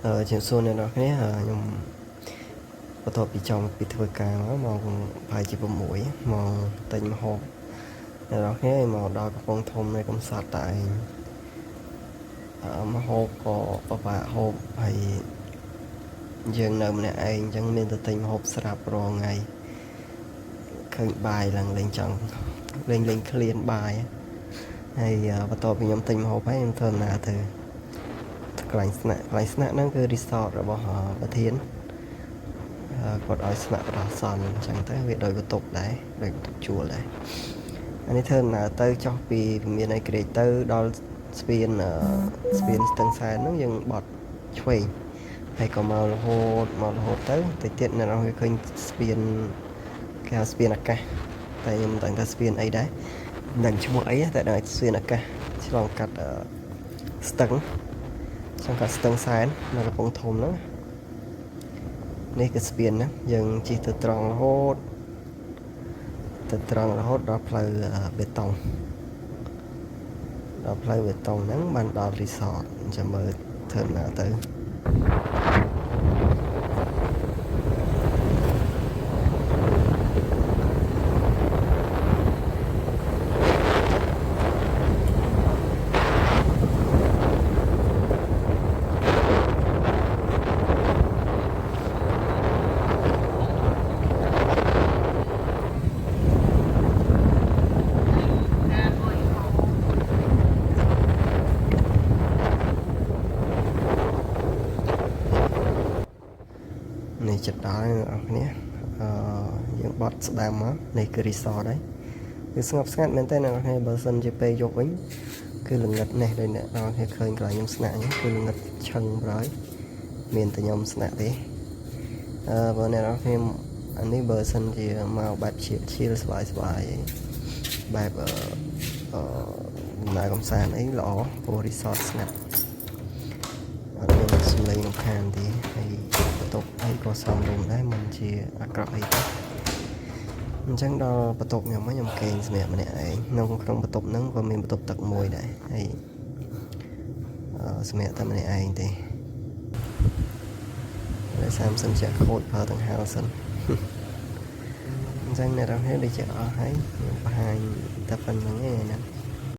ជំរាបសួរអ្នកនរគ្នាខ្ញុំបន្ទាប់ពីចង់ពីធ្វើការមកម៉ោងប្រហែលជា6មកទិញម្ហូបអ្នកនរគ្នាមកដល់កំពង់ធំនៃកំសត់តែឯងម្ហូបក៏ពិបាកហូបហើយយើងនៅម្នាក់ឯងអញ្ចឹងមានតែទិញម្ហូបស្រាប់រាល់ថ្ងៃឃើញបាយឡើងលេងចង់លេងលេងឃ្លានបាយហើយបន្ទាប់ពីខ្ញុំទិញម្ហូបហើយខ្ញុំធ្វើដំណើរទៅកន្លែងស្នាក់កន្លែងស្នាក់ហ្នឹងគឺ resort របស់ប្រធានគាត់ឲ្យស្នាក់បណ្ដោះអាសន្នអញ្ចឹងទៅវាដូចបន្ទប់ដែរដូចបន្ទប់ជួលដែរអានេះធ្វើដំណើរទៅចុះពីវិមានឯករាជ្យទៅដល់ស្ពានស្ពានស្ទឹងសែនហ្នឹងយើងបត់ឆ្វេងហើយក៏មករហូតមករហូតទៅតិចទៀតអ្នកនរឃើញស្ពានគេហៅស្ពានអាកាសតែខ្ញុំមិនដឹងថាស្ពានអីដែរមិនដឹងឈ្មោះអីតែដឹងស្ពានអាកាសឆ្លងកាត់ស្ទឹងឆ្លងកាត់ស្ទឹងសែននៅកំពង់ធំហ្នឹងនេះគឺស្ពានហ្នឹងយើងជិះទៅត្រង់រហូតទៅត្រង់រហូតដល់ផ្លូវបេតុងដល់ផ្លូវបេតុងហ្នឹងបានដល់ resort ចាំមើលធ្វើដំណើរទៅ នេះចិត្តដល់ហើយអ្នកនរគ្នាអឺយើងបត់ស្ដាំមកនេះគឺ resort ហើយគឺស្ងប់ស្ងាត់មែនតើអ្នកនរគ្នាបើសិនជាពេលយប់វិញគឺល្ងិតនេះដូចអ្នកនរគ្នាឃើញកន្លែងខ្ញុំស្នាក់ហ្នឹងគឺល្ងិតឆឹងប្រហើយមានតែខ្ញុំស្នាក់ទេបើអ្នកនរគ្នាអានេះបើសិនជាមកបែបជាឈៀលស្បាយស្បាយបែបអឺដំណើរកំសាន្តអីល្អព្រោះ resort ស្ងាត់អត់មានសំឡេងរំខានទេហើយបន្ទប់អីក៏សមរម្យដែរមិនជាអាក្រក់អីទេអញ្ចឹងដល់បន្ទប់ខ្ញុំខ្ញុំគេងសម្រាប់ម្នាក់ឯងនៅក្នុងបន្ទប់ហ្នឹងក៏មានបន្ទប់ទឹកមួយដែរហើយសម្រាប់តែម្នាក់ឯងទេដោយសារមិនសិនជាខូចប្រើទាំងហាលសិនអញ្ចឹងអ្នកនរគ្នាដូចជាអស់ហើយខ្ញុំបង្ហាញតែប៉ុណ្្នឹងឯងណា។